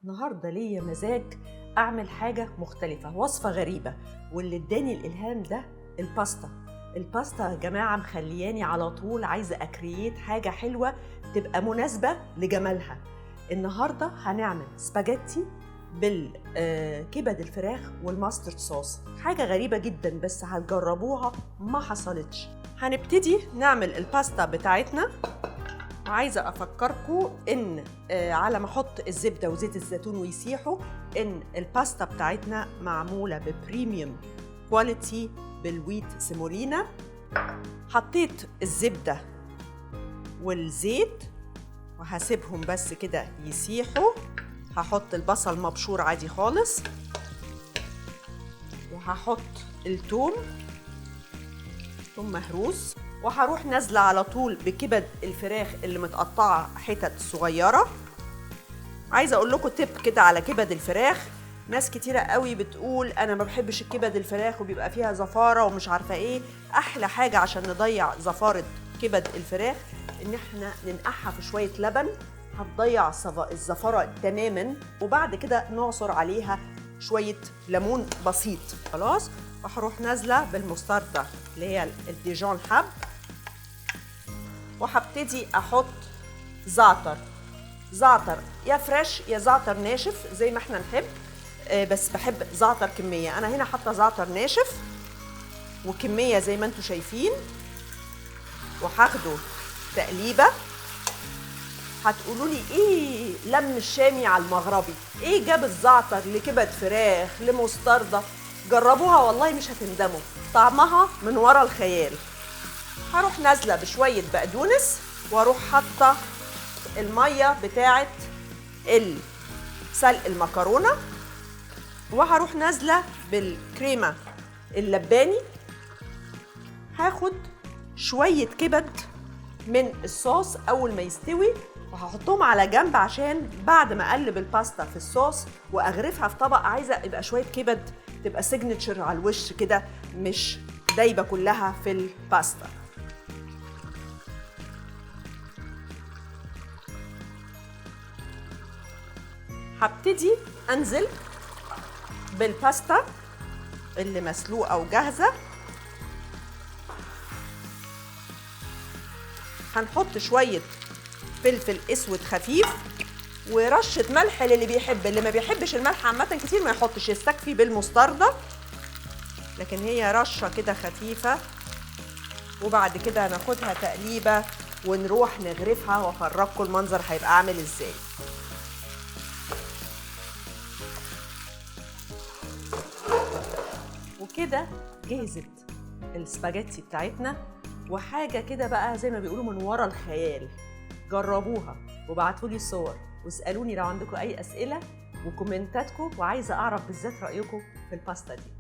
النهارده ليا مزاج اعمل حاجة مختلفة، وصفه غريبة، واللي اداني الالهام ده الباستا. الباستا يا جماعة مخلياني على طول عايزه ا create حاجة حلوة تبقى مناسبة لجمالها. النهارده هنعمل سباجيتي بالكبد الفراخ وال mustard sauce، حاجة غريبة جدا بس هتجربوها ما حصلتش. هنبتدي نعمل الباستا بتاعتنا. عايزه افكركم ان على ما احط الزبدة وزيت الزيتون ويسيحوا، ان الباستا بتاعتنا معمولة ب premium quality بال wheat semolina. حطيت الزبدة والزيت وهسيبهم بس كده يسيحوا. هحط البصل مبشور عادي خالص، وهحط التوم، توم مهروس، وهروح نازله على طول بكبد الفراخ اللي متقطعه حتت صغيرة. عايزه اقول لكم tip كده على كبد الفراخ. ناس كتيرة قوي بتقول انا ما بحبش الكبد الفراخ وبيبقى فيها زفاره ومش عارفه ايه. احلى حاجة عشان نضيع زفاره كبد الفراخ ان احنا ننقعها في شوية لبن، هتضيع الزفاره تماما، وبعد كده نعصر عليها شوية ليمون بسيط. خلاص، وهروح نازله بالمستردة اللي هي الديجون حب، وهبتدي احط زعتر. زعتر يا fresh يا زعتر ناشف زي ما احنا نحب، بس بحب زعتر كمية. انا هنا حاطه زعتر ناشف وكمية زي ما انتم شايفين، وهاخده تقليبه. هتقولوا لي ايه لم الشامي على المغربي؟ ايه جاب الزعتر لكبد فراخ لمستردة؟ جربوها والله مش هتندموا، طعمها من ورا الخيال. هروح نازله بشوية بقدونس، واروح حاطه المية بتاعه سلق المكرونه، وهروح نازله بالكريمه اللباني. هاخد شوية كبد من الصوص اول ما يستوي وهحطهم على جنب، عشان بعد ما اقلب الباستا في الصوص واغرفها في طبق عايزه يبقى شوية كبد تبقى signature على الوش كده، مش دايبه كلها في الباستا. هبتدي انزل بالباستا اللي مسلوقة وجاهزة. هنحط شوية فلفل اسود خفيف ورشه ملح للي بيحب، اللي ما بيحبش الملح عامة كتير ما يحطش، يستكفي بالمستردة، لكن هي رشه كده خفيفة. وبعد كده هناخدها تقليبه ونروح نغرفها وافرجكم المنظر هيبقى عامل ازاي. وكده جهزت السباجيتي بتاعتنا، وحاجه كده بقى زي ما بيقولوا من ورا الخيال. جربوها وابعتوا لي صور واسالوني لو عندكم اي اسئلة وكومنتاتكم، وعايزه اعرف بالذات رايكم في الباستا دي.